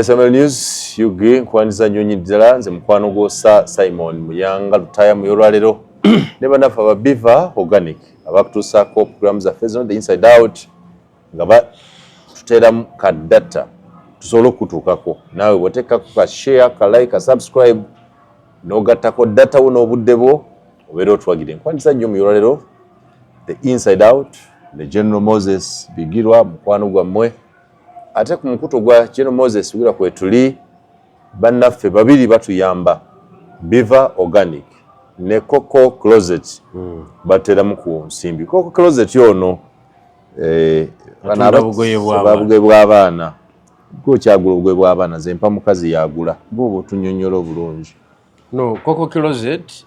SML News UG nkwaniza nnyonyi ddala. Nze mukwano gwosa Simon Muyanga Lutaya. Mu olwaleero ne bannaffe aba Biva Organic abakutuusaako programu zaffe zino, The Inside Out, nga batuteeramu ka data tusobole okutuukako. Naawe bw'oteekako ka share, ka like, ka subscribe, n'ogattako data wo n'obudde bwo, obeera otuwagire. Nkwaniza nnyo mu olwaleero The Inside Out ne General Moses Bigirwa, mukwano gwammwe. Ate ku mukutu gwa General Moses Bigirwa kwetuli, bannaffe babiri batuyamba, Biva Organic ne Coco Closet. Bateramu ku nsimbi. Coco Closet ono bano Atunda bugoye bw'abaana. Bugoye bw'abaana. Gwokyagula obugoye bw'abaana, ze mpa mukazi yagula, bwoba otunyonnyola obulungi. No, Coco Closet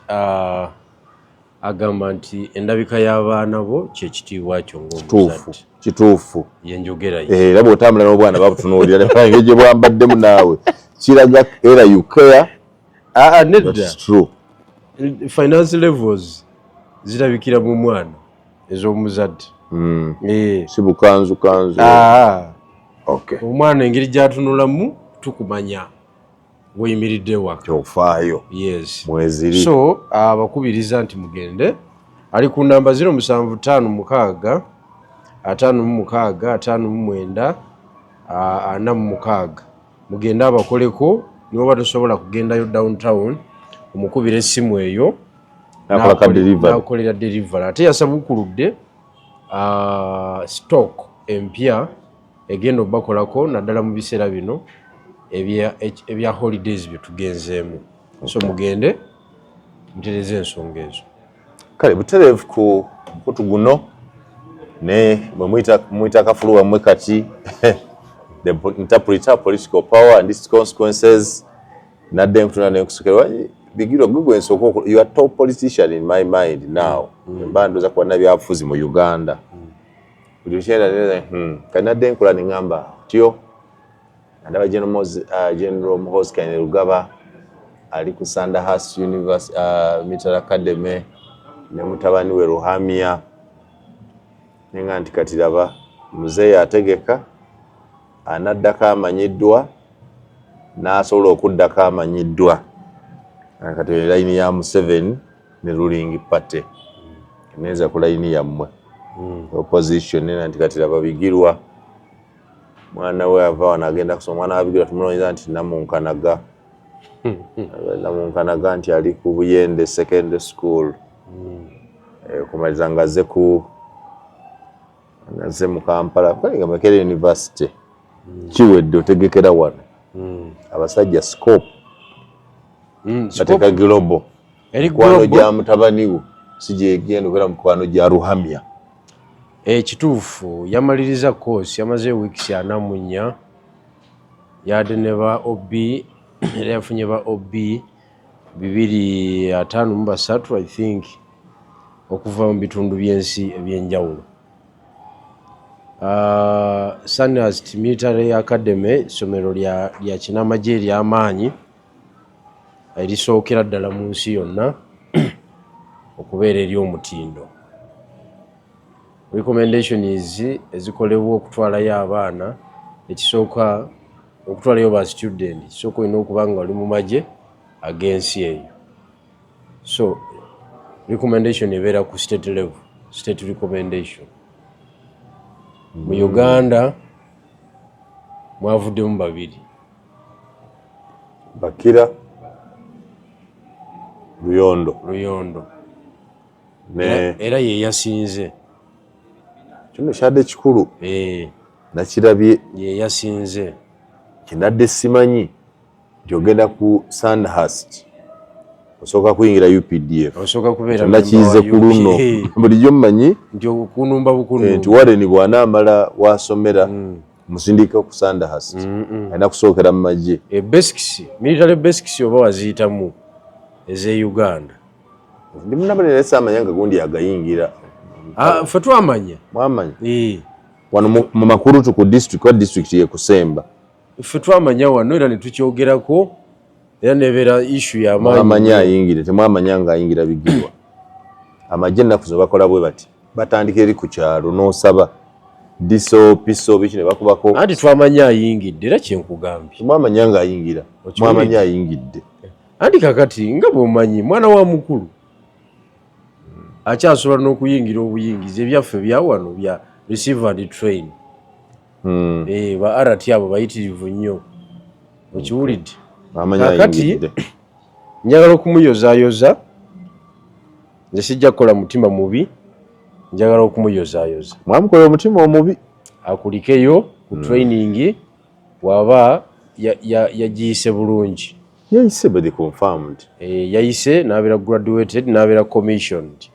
agamba nti endabika y'abaana bo kyekitiibwa kyo Kituufu. ng'omuzadde. Kituufu. Yenjogera ye. Era bw'otambula n'obwana babutunuulira ne gye bwambaddemu, naawe kiraga era you care. Ah, nedda. That's true. Finance levels zirabikira mu mwana ez'omuzadde. Si bukanzu kanzu. Ah, Okay. omwana engeri gy'atunulamu tukumanya weyimiridde waka. Kyofaayo. Yes. Mweziri. So abakubiriza nti mugende, ali ku namba 0756 56 59 46. Mugende abakoleko. Niwoba tosobola kugendayo downtown, omukubira essimu eyo. Nakola ka delivery. Nakolera delivery. Ate yasabukuludde stock empya egenda obakolako, naddala mu biseera bino ebya holidays bye tugenzeemu. So mugende mutereze ensonga ezo. Kale butereevu ku mukutu guno ne bwe muyita kafulu wammwe kati, the interpreter, political power and its consequences. Nadde nkutuna nenkusokerwa Bigirwa, gwe gwensooka you are top politician in my mind now. Mba ndowooza ku bannabyabufuzi mu Uganda, buli lukyenda kati nadde nkula neŋŋamba tyo ndaba General Muhoozi Kainerugaba ali ku Sandhurst University, Military Academy, ne mutabani we Ruhamya, nenga nti kati laba muzeeyi ategeka anaddako amanyiddwa n'asobola okuddako amanyiddwa. Kati layini ya Museveni ne ruling party, neza ku layini yammwe opposition, nena nti kati laba Bigirwa, mwana we ava wano agenda kusoma. Omwana wa Bigirwa tumunoonyeza nti Namunkanaga, Namunkanaga nti ali ku Buyende Secondary School. Okumaliriza nga azze ku nga mu Kampala, kale nga Makerere University kiwedde, otegekera wano abasajja scope bateeka global. Eri mikwano global. Gya mutabani wo si gyegenda obeera mukwano gya Ruhamya. Ekituufu yamaliriza course, yamaze weeks 44, yadde ne ba OB, era yafunye ba OB 253, I think, okuva mu bitundu by'ensi ebyenjawulo. Sandhurst Military Academy ssomero lya kinamagye ery'amaanyi erisookera ddala mu nsi yonna okubeera ery'omutindo. Recommendations ezikolebwa okutwalayo abaana, ekisooka okutwalayo ba student, ekisooka olina okuba nga oli mu magye ag'ensi eyo. So recommendation ebeera ku state level, state recommendation. Mu Uganda mwavuddemu babiri. Bakira Luyondo. Luyondo. Ne Era ye yasinze. Kino kyadde kikulu. Eh, nakirabye. Ye yasinze. Kinadde simanyi nti ogenda ku Sandhurst osooka kuyingira UPDF. Osooka kubeera Nakiyize ku luno. Bulijjo mmanyi nti okunumba nti Warren bw'anaamala wasomera, musindika ku Sandhurst, alina kusookera mu magye. E basics, military basics oba waziyitamu ez'e Uganda. Ndi munabale, naye saamanya nga gundi agayingira. Ah, ffe twamanya. Mwamanya? Eh, wano mu Makurutu ku district, kwa district ye kusemba. Ffe twamanya wano era ne tukyogerako, era nebeera issue y'amaanyi. Mwamanya ayingire, temwamanya nga ayingira Bigirwa. Amagye ennaku zino bakola bwe bati, batandika eri ku kyalo n'osaba. DISO, PISO, biki ne bakubako. Anti twamanya ayingidde, era kyenkugambye. Mwamanya nga ayingira, mwamanya ayingidde. Anti kakati nga bw'omanyi mwana wa mukulu akyasobola n'okuyingira obuyingizi, ebyaffe bya wano bya receive and train. Ba RT abo bayitirivu nnyo, okiwulidde? Kakati njagala okumuyozaayoza, nze sijja kukola mutima mubi, njagala okumuyozaayoza. Mwamukola omutima omubi. Akulikeyo ku training, waba yagiyise bulungi. Yayise, but they confirmed. Yayise n'abeera graduated, n'abeera commissioned,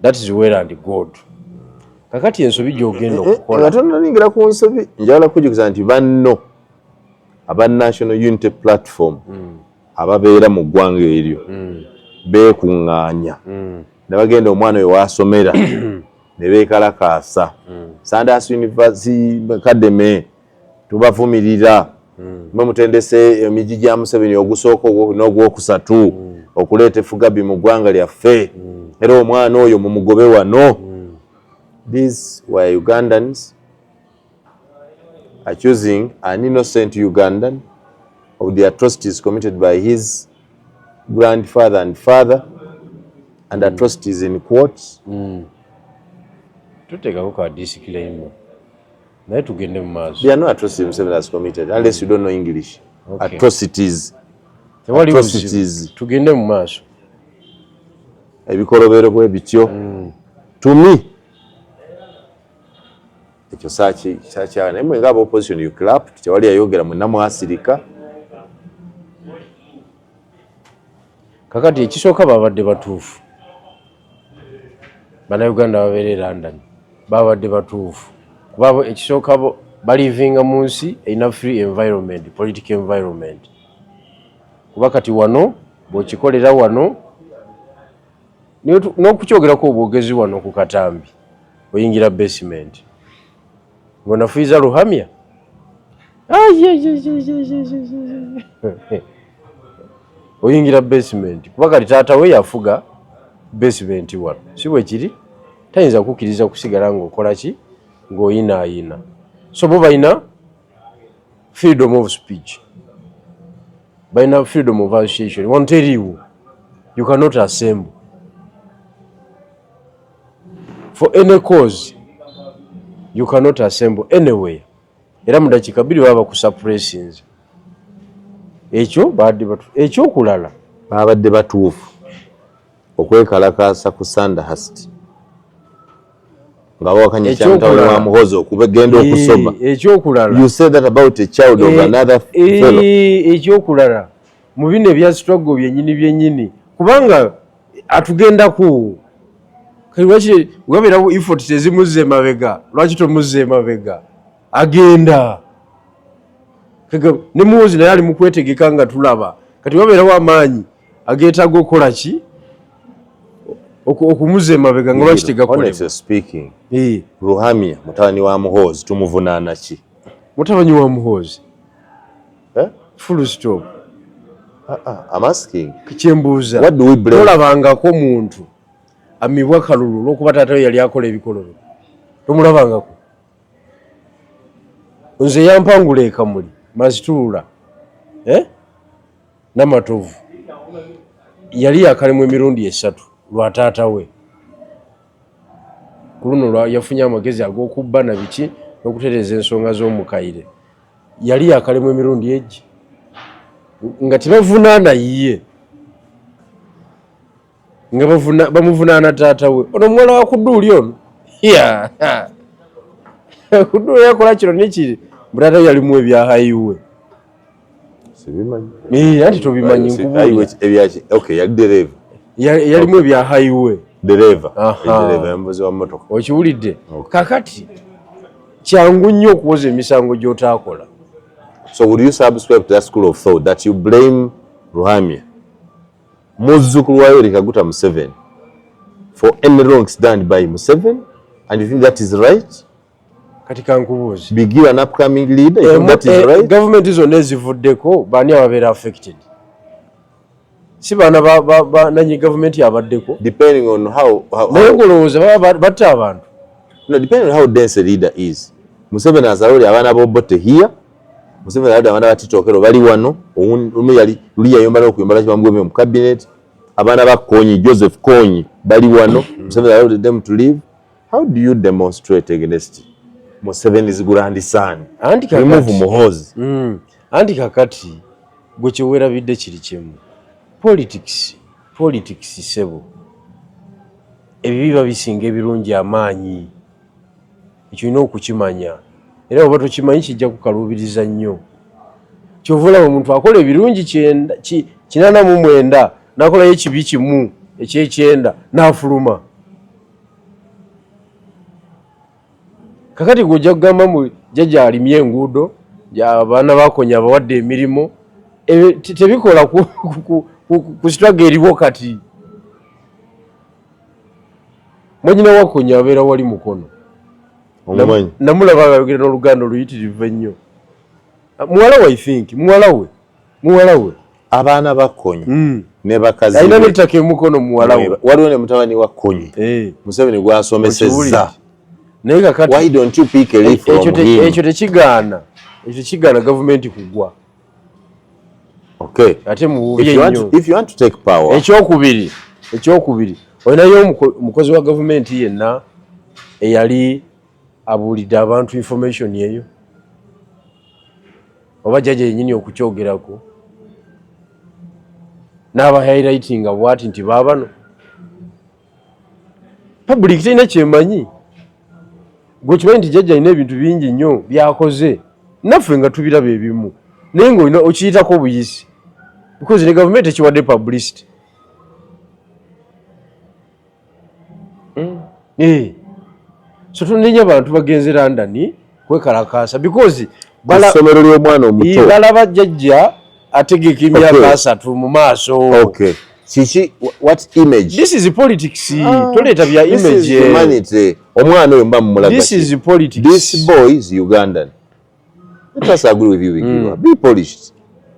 that is well and good. Kakati ensobi gy'ogenda okukola, nga tonalingira ku nsobi, njagala kujjukiza nti banno aba National Unity Platform ababeera mu ggwanga eryo beekuŋŋaanya ne bagenda omwana we waasomera ne beekalakaasa. Sandhurst University Academy, tubavumirira, mwe mutendese emigi gya Museveni ogusooka n'ogwokusatu okuleeta effugabi mu ggwanga lyaffe, era omwana oyo mumugobe wano. These were Ugandans accusing an innocent Ugandan of the atrocities committed by his grandfather and father, and atrocities in quotes. Tuteekako ka disclaimer, naye tugende mu maaso. There are no atrocities Museveni has committed, unless you don't know English. Okay. Atrocities. Tewali Atrocities. buzibu, tugende mu maaso. Ebikolobero bwe bityo. To me, ekyo saakyaga, naye mwe nga aba opposition, you clapped, tewali yayogera, mwenna mwasirika. Kakati ekisooka, babadde batuufu. Bannayuganda babeera e London babadde batuufu, kuba ekisooka bo balivinga mu nsi erina free environment, political environment. Kuba kati wano bw'okikolera wano n'okukyogerako obwogezi wano ku katambi, oyingira basement ng'onafuyiza Ruhamya. Ai, ai, ai, ai, ai, ai, ai, ai. Oyingira basement, kuba kati taata we yafuga basement wano, si bwe kiri? Tayinza kukkiriza kusigala ng'okola ki, ng'oyinaayina. So bo balina freedom of speech, balina freedom of association. Wano teriiwo. You cannot assemble for any cause, you cannot assemble anywhere, era mu dakiika 2 baba bakusuppressinze. Ekyo badde batu. Ekyokulala, Babadde batuufu okwekalakaasa ku Sandhurst nga bawakanya ekya mutabani wa Muhozi okugenda okusoma. Ekyokulala, You say that about a child of another fellow. Ekyokulala, mu bino ebya struggle byennyini byennyini, kubanga atugendako kati, lwaki wabeerawo effort tezimuzza emabega? Lwaki tomuzza emabega? Agenda ne Muhozi naye ali mu kwetegeka nga tulaba kati wabeerawo amaanyi ageetaaga okukola ki, okumuzza emabega, nga lwaki tegakolebwa? Honestly speaking, Ruhamya mutabani wa Muhoozi tumuvunaana ki? Mutabani wa Muhoozi. Eh? Full stop. Ah, ah, I'm asking. Kyembuuza, What do we blame? tolabangako muntu amibwa kalulu olwokuba taata we yali akola ebikolobero? Tomulabangako? Nze yampangula ekamuli mazituula, eh? Namatovu yali yakalemu emirundi esatu lwa taata we. Ku luno yafunye amagezi ag'okubba na biki n'okutereeza ensonga z'omukaire. Yali yakalemu emirundi egi nga tebavunaana ye, nga bamuvunaana taata we. Ono omuwala wa Kuduuli ono, Kuduuli yakola kino nekiri, taata we yalimu ebya highway. Sibimanyi. Anti tobimanyi, nkubuulira. Ebyaki? Okay, yali dereva. Yalimu ebya highway. Dereva. Dereva, yamuvuzi wa mmotoka. Okiwulidde? Kakati kyangu nnyo okuwoza emisango gy'otaakola. So would you subscribe to that school of thought that you blame Ruhamya, muzzukulu wa Yoweri Kaguta Museveni, for any wrongs done by Museveni, and you think that is right? Kati kankubuuzi. Bigirwa, an upcoming leader, you think that is right? Gavumenti zonna ezivuddeko, baani ababeera affected? Si baana nanyi gavumenti abaddeko? Depending on how Naye ng'olowooza baba batta abantu? No, depending on how dense a leader is. Museveni azaloli abaana b'Obote here. Museveni alowoli abaana ba Tito Okello bali wano. Omu yali luli yayomba n'okuyomba, lwaki bamugobye mu cabinet? Abaana ba Kony, Joseph Kony, bali wano. Museveni allowed them to leave. How do you demonstrate against Museveni's grandson? Anti kakati Remove Muhoozi. Anti kakati gwe kyewerabidde kiri kimu, politics, politics sebo, ebibi biba bisinga ebirungi amaanyi. Ekyo olina okukimanya, era oba tokimanyi kijja kukaluubiriza nnyo. Kyova olaba omuntu akola ebirungi 89 n'akolayo ekibi kimu ekyekyenda n'afuluma. Kakati gwe ojja kugamba mu jjajja alimye enguudo, abaana bakonya, abawadde emirimu, ebyo tebikola ku struggle eriwo kati. Mwanyina wakonya abeera wali Mukono. Omumanyi? Namulaba ng'ayogera n'Oluganda oluyitirivu ennyo. Muwala we, I think muwala we, muwala we. Abaana ba Kony ne bakazi alina be. N'ettaka emukono, muwala we. Waliwo ne mutabani wa Kony Museveni gwasomesezza. Okiwulidde. Naye kakati Why don't you pick a leaf from him? Ekyo tekigaana gavumenti kugwa. Ate mububi ennyo. If you want to take power. Ekyokubiri, olinayo omukozi wa gavumenti yenna eyali abuulidde abantu information eyo, oba jjajja yennyini okukyogerako n'aba highlightinga bwati nti baabano? Public terina kyemanyi. Gwe kimanyi nti jjajja alina ebintu bingi nnyo byakoze, naffe nga tubiraba ebimu, naye nga olina okiyitako obuyisi because ne gavumenti ekiwadde publicity. So tunenya abantu bagenze London kwekalakaasa because ssomero ly'omwana omuto. Balaba jjajja ategeka emyaka 30 mu maaso. Okay, kiki, what image? This is politics. Toleeta bya This is image. humanity. Omwana oyo mba mumulaga This ki? is politics. This boy is Ugandan. Let us agree with you, Bigirwa. Be polished.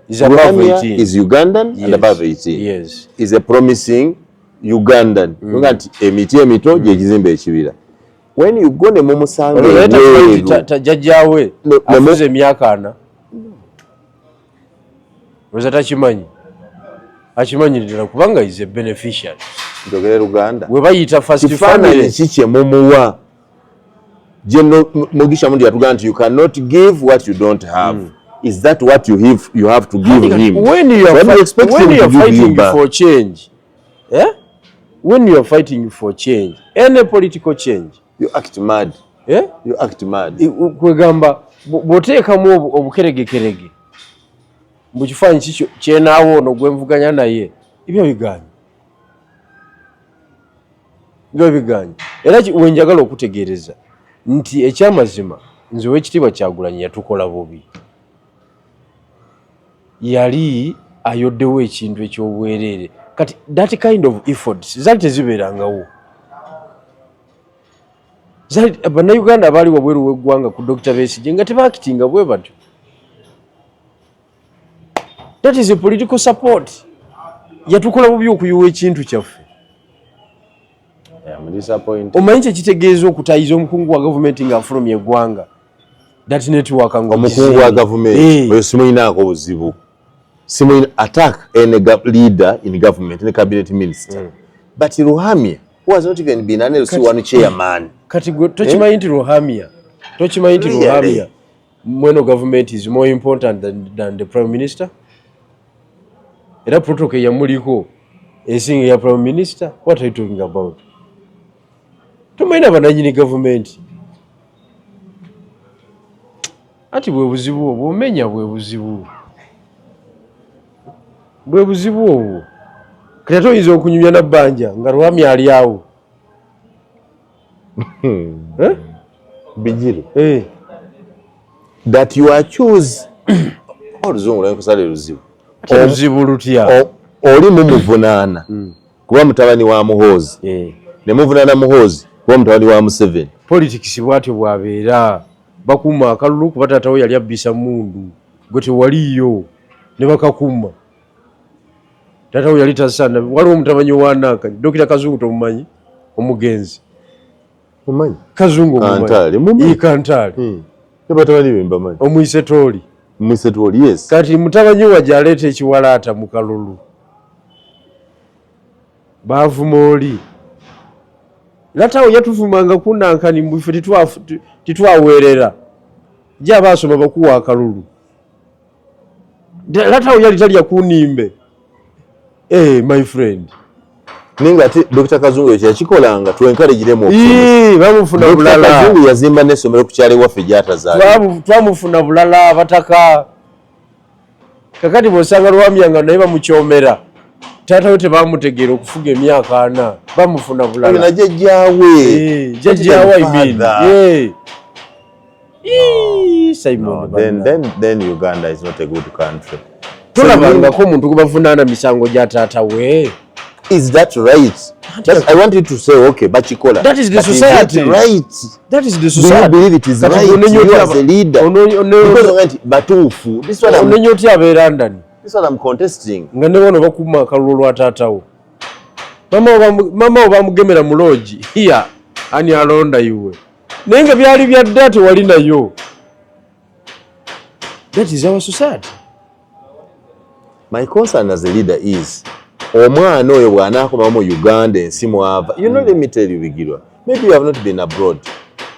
Is above Ruhamya 18. is Ugandan and above 18. Is a promising Ugandan. Nga nti emiti emito gyegizimba ekibira. When you go ne mumusanga Olwo naye takimanyi nti ebweru jjajjaawe afuze emyaka 40. Oza takimanyi? Akimanyi ddala kubanga is a beneficiary. Njogere Luganda. We bayita first Kifaananyi family. ki kye mumuwa? General Mugisha Muntu yatugamba nti you cannot give what you don't have. Is that what you have to give him? When you are, When you expect when him you to are give you fighting back. for change, eh? When you are fighting for change, any political change, You act mad. eh? You act mad. Kwegamba bw'oteekamu obukeregekerege mu kifaananyi kikyo kyenaawo ono gwe nvuganya naye, ebyo biganye, ebyo biganye. Era wenjagala okutegeereza nti ekyamazima nze Owekitiibwa Kyagulanyi yatukola bubi, yali ayoddewo ekintu ekyobwereere. Kati that kind of efforts zaali tezibeerangawo. Bannayuganda abaali wabweru w'eggwanga ku Dr. Besigye nga tebakitinga bwe batyo. That is a political support. Yatukola bubi okuyiwa ekintu kyaffe. I am disappointed. Omanyi kyekitegeeza okutayiza omukungu wa gavumenti ng'afulumya eggwanga, that network nga Omukungu wa gavumenti oyo simuyinaako buzibu. Simuyina attack any leader in government, any cabinet minister. But Ruhamya, who has not even been an LC1 chairman. Kati gwe tokimanyi nti Ruhamya, tokimanyi nti Really? Ruhamya mweno government is more important than the prime minister? Era protocol yamuliko esinga ya prime minister. What are you talking about? Tomanyi bananyini gavumenti? Ati bwe buzibu obwo omenya, bwe buzibu, bwe buzibu obwo. Kati ate oyinza okunyumya nabbanja nga Ruhamya ali awo. Eh? Bigirwa. Eh. That you are choose. Oluzungu lwenkusala luzibu. Ate luzibu lutya? Oli mumuvunaana kuba mutabani wa Muhoozi. Ne muvunaana Muhoozi kuba mutabani wa Museveni. Politics bwatyo bwabeera, bakuuma akalulu kuba taatawe yali abbisa mundu, gwe tewaliiyo ne bakakuuma. Taatawe yali tasaana. Waliwo omutabanyi wa Nankani, Dokita Kazungu, tomumanyi? Omugenzi Mumanyi. Kazungu omumanyi? Kantale, mumanyi. Ii, Kantale. Ne batabani be mbamanyi. Omwise tooli. Mwise tooli, yes. Kati mutabani we gyaleeta ekiwalaata mu kalulu. Baavuma oli. Latawo yatuvumanga kunankani mbu ffe titwaweerera. Jja abaasoma bakuwa akalulu. Latawo yali talya kunimbe. Hey, my friend. Naye nga ate Dr. Kazungu ekyo yakikolanga to encourage them okusoma. Bamufuna bulala. Kazungu yazimba n'essomero ku kyalo ewaffe gy'atazaala. Twamufuna bulala abataka. Kakati bw'osanga Lwamya nga naye bamukyomera. Taata we tebamutegeera okufuga emyaka 40. Bamufuna bulala. Na jjajjaawe. Jjajjaawe I mean. Yeah. Simon, no, then Uganda is not a good country. Tolabangako omuntu gwe bavunaana misango gya taata we. Is that right? I want you to say okay, bakikola. That is the society. Is it right? That is the society. Do you believe it is right? You as a leader. Because batuufu. This one I'm onenya otya abeera London. This one I'm contesting. Nga ne wano bakuma akalulu lwa taata wo. Mama wo bamugemera mu lodge. Here ani alonda iwe. Naye nga byali bya dda tewali nayo. That is our society. My concern as a leader is omwana oyo bw'anaakomawo mu Uganda ensi mwava. You know, let me tell you Bigirwa, maybe you have not been abroad.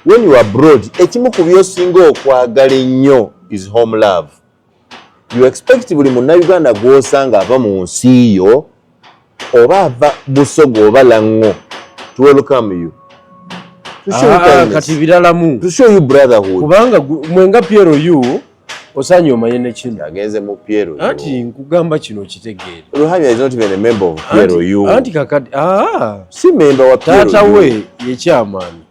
When you are abroad, ekimu ku by'osinga okwagala ennyo is home love. You expect buli munnayuganda gw'osanga ava mu nsi yo oba ava Busoga oba Lango to welcome you. To show you kindness. Kati biralamu. To show you brotherhood. Kubanga mwenga PLU osaanye omanye ne kino. Agenze mu PLU. Anti nkugamba kino kitegeere. Ruhamya is not even a member of PLU. Anti kakati si member wa PLU. Taata we ye chairman.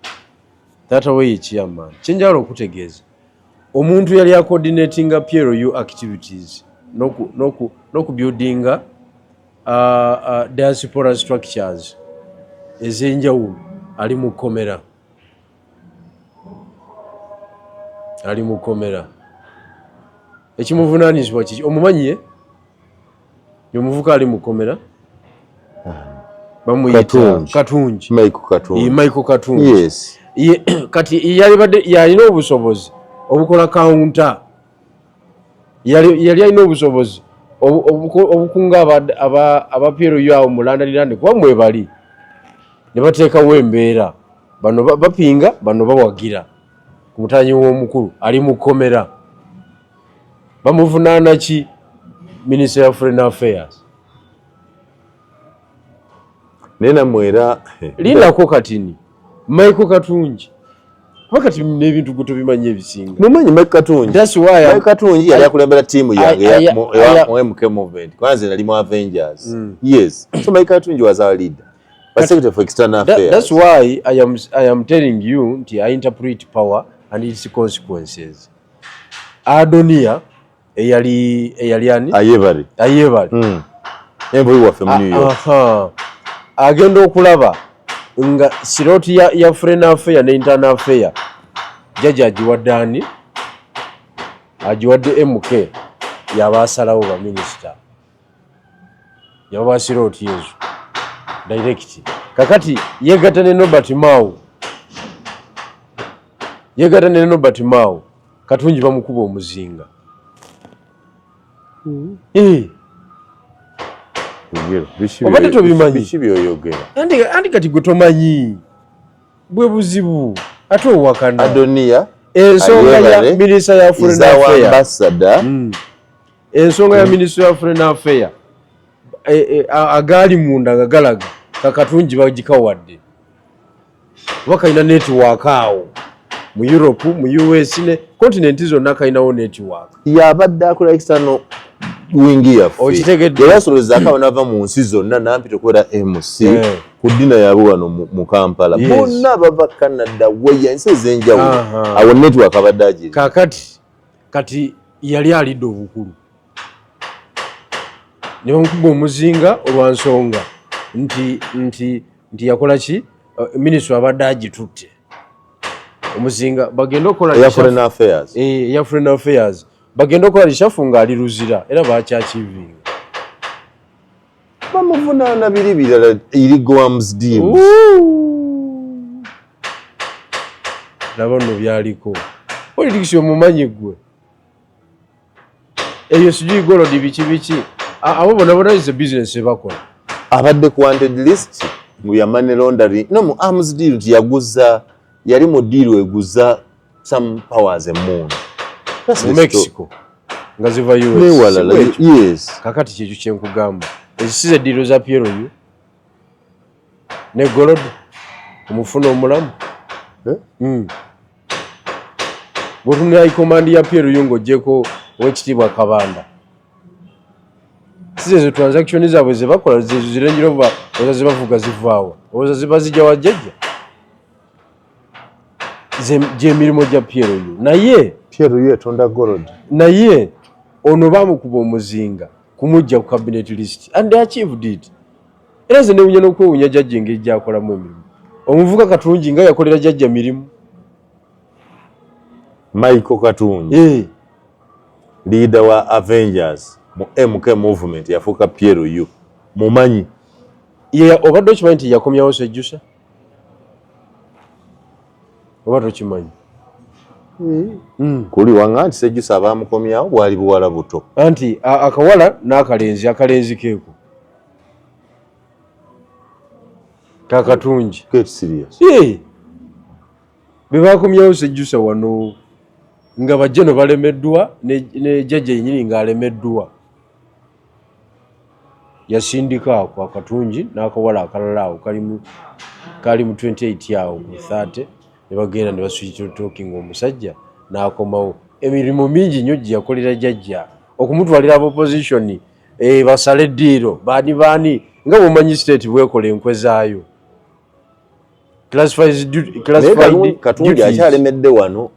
Taata we ye chairman. Kyenjagala okutegeeza. Omuntu yali acoordinatinga PLU activities n'oku buildinga diaspora structures ez'enjawulo ali mu kkomera. Ali mu kkomera. Ekimuvunaanyizibwa kiki? Omumanyi omuvuka ali mu kkomera? Bamuyita Katungi. Michael Katungi. Michael Katungi. Yes. Kati yalina obusobozi obukola counter. Yali alina obusobozi obukunga aba PLU awo mu London London kuba mwebali. Ne bateekawo embeera. Bano bapinga, bano bawagira. Ku mutanyi w'omukulu ali mu kkomera. Bamuvunaana ki? Ministry of Foreign Affairs. Naye nammwe era lindako katini Michael Katungi. Kuba kati n'ebintu gwe tobimanyi ebisinga. Mumanyi Michael Katungi. That's why Michael Katungi yali akulembera ttiimu yange mu MK movement. Kubanga nze nali mu Avengers. Yes. So Michael Katungi was our leader. But Secretary for External Affairs. That's why I am telling you nti I interpret power and its consequences. Adonia eyali ani? Ayebare. Ayebare. Envoy waffe mu New York. Agenda okulaba nga slot ya foreign affair ne internal affair jjajja agiwadde ani? Agiwadde MK yaba asalawo ba minisita. Yaba slot ezo direct. Kakati yegatta ne Norbert Mao. Yegatta ne Norbert Mao. Katungi bamukuba omuzinga. Obadde tobimanyi. Biki by'oyogera? Anti kati gwe tomanyi. Bwe buzibu. Ate owakana. Adonia ensonga ya Minister ya Foreign Affairs. Ambassador. Ensonga ya Minister ya Foreign Affairs. Agaali munda nga galaga Kakatungi bagikawadde. Oba kalina network awo mu Europe, mu US ne continent zonna kalinawo network. Yabadde akola external wing yaffe. Okitegedde. Yali asolozaako abaana bava mu nsi zonna n'ampita okubeera MC ku ddina yaabwe wano mu Kampala. Bonna bava Canada, weya ensi ez'enjawulo. Awo network abadde agiri. Kaakati kati yali alidde obukulu. Ne bamukuba omuzinga olwa nsonga nti yakola ki? Minisitule abadde agitutte. Omuzinga bagenda okukola eya Foreign Affairs. Eya Foreign Affairs. Bagenda okukola reshuffle ng'ali Luzira era bakyakivinga. Bamuvunaana biri birala illegal arms deals. Laba nno byaliko. Politics omumanyi ggwe. Eyo sijui gold biki biki. Abo bonna bonna is a business ebakola. Abadde ku wanted list mu ya money laundering, no, mu arms deal nti yaguza, yali mu deal eguza some powers emmundu mu Mexico nga ziva US. Newalala, yes. Kakati kyekyo kyenkugamba, ezisize deal za PLU ne gold omufuna omulamu. Eh? Bwotunula command ya PLU ng'oggyeko owekitiibwa Kabanda, si zezo transaction zaabwe zebakola, zezo zirengira oba oza zibavuga zivaawa, oza ziba zijja wa jjajja, gyemirimu gya PLU. Naye PLU etonda gold. Naye ono bamukuba omuzinga kumujja ku cabinet list and they achieved it. Era nze newunya n'okwewunya jjajja engeri gyakolamu emirimu. Omuvuka Katungi nga yakolera jjajja mirimu. Michael Katungi, leader wa Avengers mu MK movement, yafuuka PLU mumanyi. Ye obadde okimanyi nti yakomyawo Sejjusa, oba tokimanyi? Kuli wanga nti Sejjusa abamukomyawo bwali buwala buto. Anti akawala n'akalenzi, akalenzi keeko kakatungi. Get serious. Be bakomyawo Sejjusa wano nga bajja no balemeddwa ne jjajja yennyini ng'alemeddwa, yasindika ako akatungi n'akawala akalala awo kali mu 28 awo ku 30, ne bagenda ne baswitch talking, omusajja n'akomawo. Emirimu mingi nnyo gye yakolera jjajja, okumutwalira aba opposition, basale eddiiro baani baani, nga bw'omanyi state bwekola enkwe zaayo. Naye Katungi akyalemedde wano,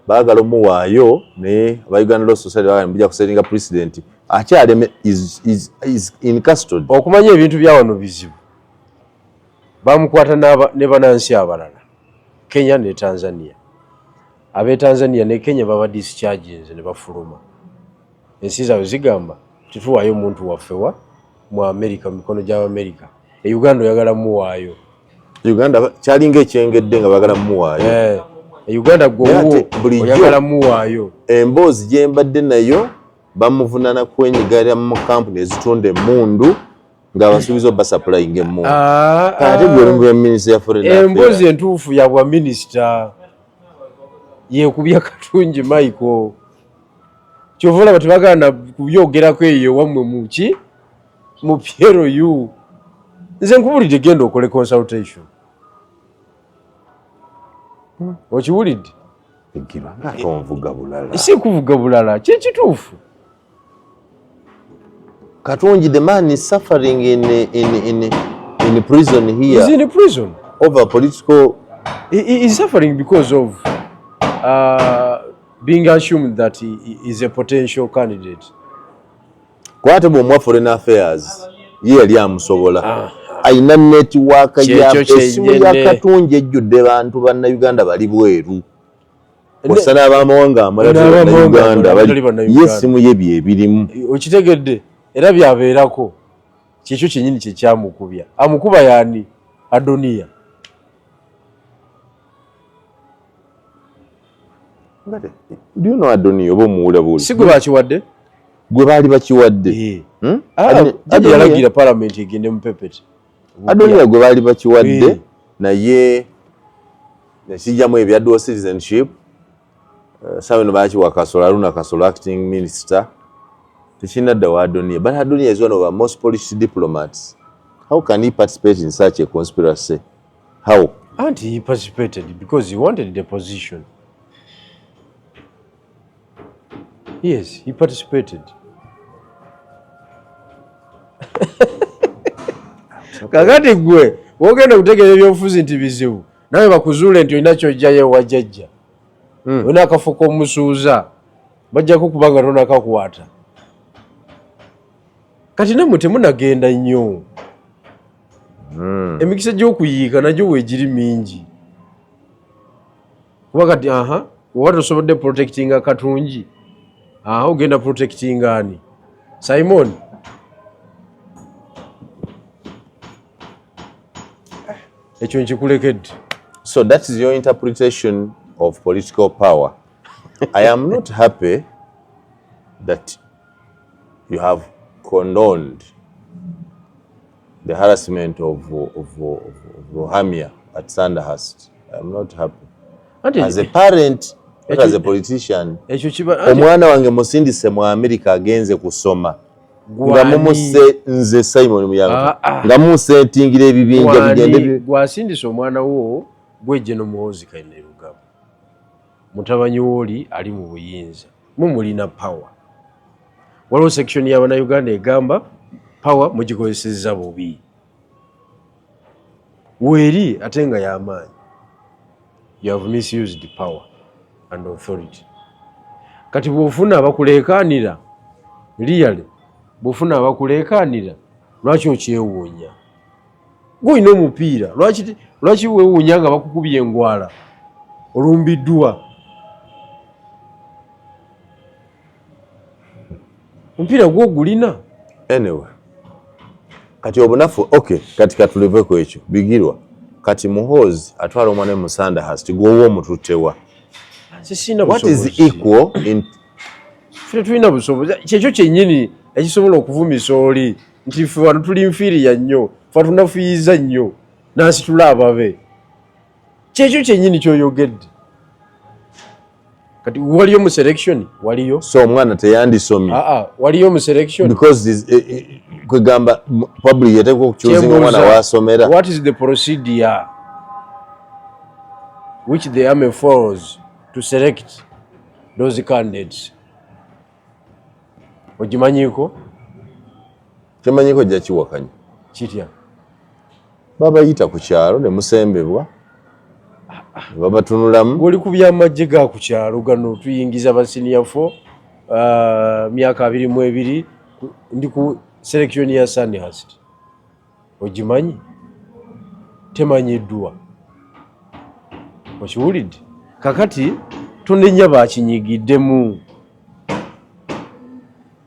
baagala omuwaayo, naye aba Uganda Law Society baagala mujja kusettinga precedent. Akyaleme is in custody. Okumanya ebintu bya wano bizibu, bamukwata ne banansi abalala Kenya ne Tanzania. Ab'e Tanzania ne Kenya baba discharges ne bafuluma. Ensi zaabwe zigamba tetuwaayo omuntu waffe wa mu America mu mikono gy'Abamerika. E Uganda oyagala muwaayo. Uganda kyalinga ekyengedde nga baagala mumuwaayo. E Uganda gwe oyagala muwaayo. Emboozi gye mbadde nayo, bamuvunaana kwenyigira mu kampuni ezitunda emmundu ng'abasuubiza obasupplyinga emmundu. Ate gwe oli mu minisita ya foreign affairs. Emboozi entuufu ya bwa minisita yekubya Katungi Michael. Kyova olaba tebagaana kubyogerako eyo wammwe muki mu PLU. Nze nkubulidde, genda okole consultation. Okiwulidde? Bigirwa nga tonvuga bulala. Si kuvuga bulala, kyekituufu. Katungi, the man is suffering in prison here. He's in prison. Over political He is suffering because of being assumed that he is a potential candidate. Kwate bw'omuwa foreign affairs, ye yali amusobola, ayina network ya essimu ya Katungi ejjudde bantu bannayuganda bali bweru, ossa n'abamawanga amalala Uganda bali, ye essimu ye byebirimu. Okitegedde? Era byabeerako kyekyo kyenyini kyekyamukubya. Amukuba yaani? Adoniya. Do you know Adoniya oba omuwula buli? Si gwe bakiwadde? Gwe baali bakiwadde. Hmm? Yalagira palamenti egende mu pepete. Adoniya gwe baali bakiwadde, naye nekijjamu ebya dual citizenship. Sawa eno bakiwa Kasolo, Aruna Kasolo, acting minister. Tekinadda wa Adoniya, but Adoniya is one of our most polished diplomats. How can he participate in such a conspiracy? How? And he participated because he wanted the position. Yes, he participated. Kakati gwe wogenda okutegeera ebyobufuzi nti bizibu, nawe bakuzuule nti olina kyojjayo ewa jjajja, olina akafo k'omusuuza, bajjako kubanga tonakakwata. Kati nammwe temunagenda nnyo, emikisa gy'okuyiika nagyo weegiri mingi, kuba kati aha oba tosobodde protectinga Katungi, aha ogenda protectinga ani? Simon. Ekyo nkikulekedde. So that is your interpretation of political power. I am not happy that you have condoned the harassment of Ruhamya at Sandhurst. I am not happy. As a parent, not as a politician. Omwana wange musindise mu America agenze kusoma. Nga mumuse nze Simon Muyanga. Nga mumusentingira ebibinja bigende. Gwasindise omwana wo gwe General Muhoozi Kainerugaba. Mutabanyi woli ali mu buyinza. Mumulina power. Waliwo section y'Abannayuganda egamba power mugikozesezza bubi. Weeri ate nga y'amaanyi. You have misused power and authority. Kati bw'ofuna abakuleekaanira, really, bw'ofuna abakuleekaanira, lwaki okyewuunya? Gw'olina omupiira, lwaki weewuunya nga bakukubye engwala olumbiddwa? Omupiira gwo gulina. Anyway, kati obunafu, okay, kati katuleveko ekyo bigirwa. Kati Muhoozi atwala omwana mu Sandhurst, gwowa omututtewa. What is equal in ffe tulina busobozi, kyekyo kyennyini ekisobola okuvumisa oli nti ffe wano tuli nfiiriya nnyo, ffe tunafuyiza nnyo n'asitula ababe. Kyekyo kyennyini ky'oyogedde. Kati waliyo mu selection, waliyo. So omwana teyandisomye. Waliyo mu selection. Because kwegamba public yateekwa okuchoosinga omwana wasomera. What is the procedure which the army follows to select those candidates? Ogimanyiiko? Kyemanyiko ojja kiwakanya. Kitya? Babayita ku kyalo ne musembebwa. Babatunulamu. Oli ku byamagye ga ku kyalo gano tuyingiza ba senior 4 myaka 22 ndi ku selection ya Sandhurst. Ogimanyi? Temanyiddwa. Okiwulidde? Kakati tonenya bakinyigiddemu.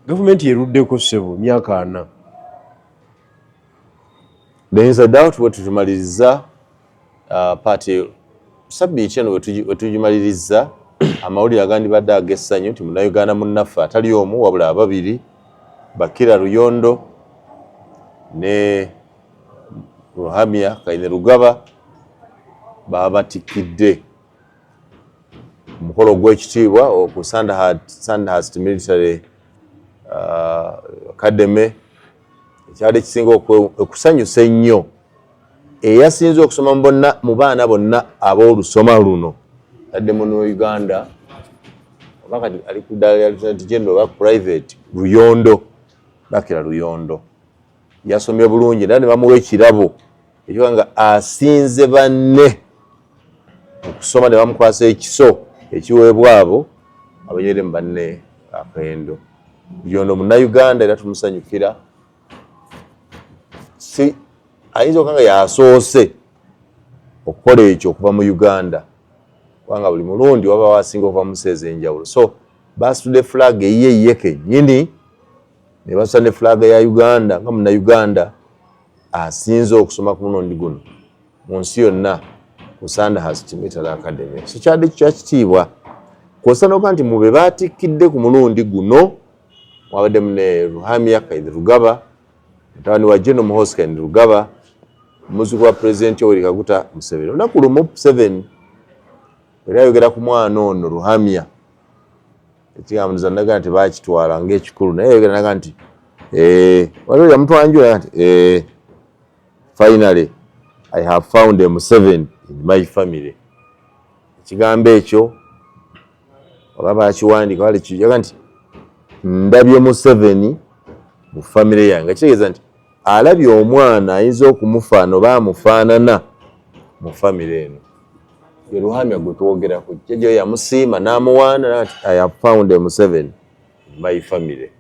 Gavumenti eruddeko ssebo myaka 4. There is a doubt bwe tutumaliriza party sabbiiti eno we tugimaliriza amawulire agandibadde ag'essanyu nti Munnayuganda munnaffe atali omu wabula ababiri Bakira Ruyondo ne Ruhamya Kainerugaba babatikidde omukolo ogw'ekitiibwa ku Sandhurst Military Academy. Ekyali ekisinga okusanyusa ennyo eyasinze okusoma mu baana bonna ab'olusoma luno adde muno Uganda oba kati ali ku ddaala lya Lieutenant General oba Private Ruyondo, Bakira Ruyondo yasomye bulungi era ne bamuwa ekirabo ekyo nga asinze banne okusoma ne bamukwasa ekiso ekiweebwa abo abanywere mu banne akendo. Ruyondo Munnayuganda era tumusanyukira. Si ayinza okuba nga yasoose okukola ekyo okuva mu Uganda kubanga buli mulundi waba wasinga okuva mu nsi ez'enjawulo. So basitudde flag eyiye ye kennyini ne basitula ne flag ya Uganda nga Munnayuganda asinze okusoma ku mulundi guno mu nsi yonna ku Sandhurst Military Academy. So kyadde kya kitiibwa kw'ossa n'okuba nti mu be baatikkidde ku mulundi guno mwabaddemu ne Ruhamya Kainerugaba, mutabani wa General Muhoozi Kainerugaba, muzzukulu wa Pulezidenti Yoweri Kaguta Museveni. Olunaku lumu Museveni yali ayogera ku mwana ono Ruhamya, ekigambo nza naga nti baakitwala ng'ekikulu, naye yayogera naga nti waliwo yamutwanjula nti finally I have found a Museveni in my family. Ekigambo ekyo oba bakiwandiika wali kiyaga nti ndabye Museveni mu famire yange, kitegeeza nti alabye omwana ayinza okumufaana oba amufaanana mu famire eno. Ye Ruhamya gwe twogerako, jjajja we yamusiima n'amuwaana nti I have found a Museveni in my family.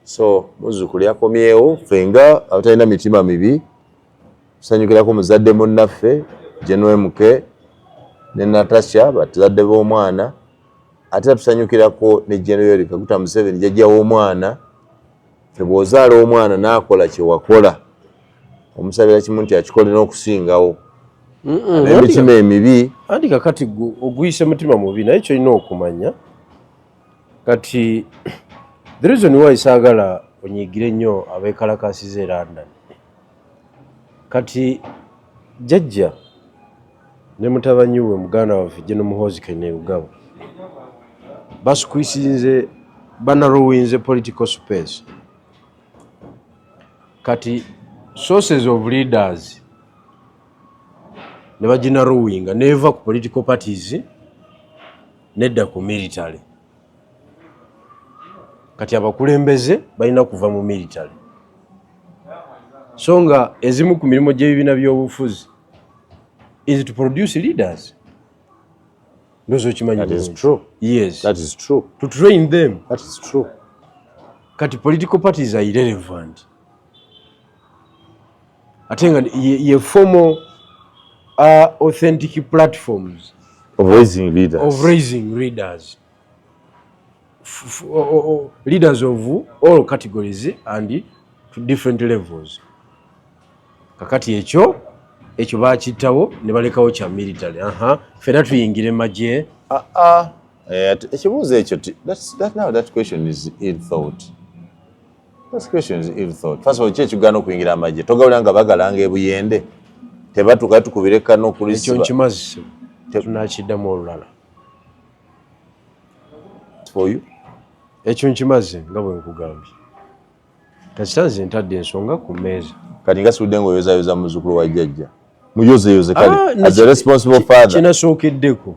So muzzukulu yakomyewo, ffe nga abatalina mitima mibi tusanyukirako muzadde munnaffe General MK ne Natasha batazadde b'omwana, ate tusanyukirako ne General Yoweri Kaguta Museveni jjajja w'omwana. Ffe bw'ozaala omwana n'akola kye wakola omusabira kimu nti akikole n'okusingawo. N'emitima emibi. Anti kakati oguyise mutima mubi, naye ky'olina okumanya Kati the reason why saagala onyiigire nnyo abeekalakaasiza e London, kati jjajja ne mutabanyi we, muganda waffe General Muhoozi Kainerugaba, basqueezinze, banarrowinze political space. Kati sources of leaders ne baginarrowinga, neva ku political parties nedda ku military. Kati abakulembeze balina kuva mu military, so nga ezimu ku mirimu gy'ebibiina by'obufuzi is to produce leaders. Ndowooza okimanyi That is bulungi. true. Yes. That is true. To train them. That is true. Kati political parties are irrelevant, ate nga ye formal authentic platforms of raising leaders. Of raising leaders, leaders of all categories and to different levels. Kakati ekyo bakittawo ne balekawo kya military. Aha, ffenna tuyingire magye. Ah, ah. Eh, ekibuuzo ekyo now that question is ill thought. That question is ill thought. First of all, ki ekigaana okuyingira amagye? Togawulira nga bagalanga ebuyende, tebatuka tukubire kano Ekyo okulisiba. nkimaze, tunakiddamu olulala. For you. Ekyo nkimaze nga bwe nkugambye. Kasita nze ntadde ensonga ku mmeeza. Kati nga siwudde ng'oyozayoza muzzukulu wa jjajja, muyozeyoze kale. Ah, as a responsible father. Kinasookeddeko.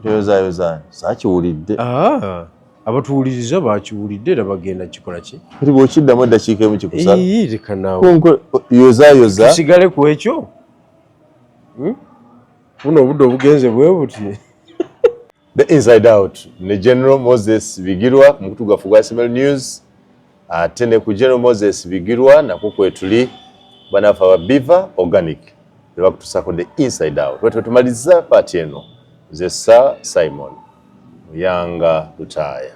Toyozayoza, saakiwulidde. Ah, abatuwuliriza bakiwulidde era bagenda kikola ki? Kati bw'okiddamu eddakiika emu kikusala. Ii, leka naawe. Yozayoza. Tusigale ku ekyo. Buno obudde obugenze bwe buti. The Inside Out ne General Moses Bigirwa ku mukutu gwaffe gwa SML News, ate ne ku General Moses Bigirwa nakwo kwetuli. Banaffe aba Biva Organic bebakutusaako The Inside Out. Bwetyo tumaliza part eno. Nze Sir Simon Muyanga Lutaaya.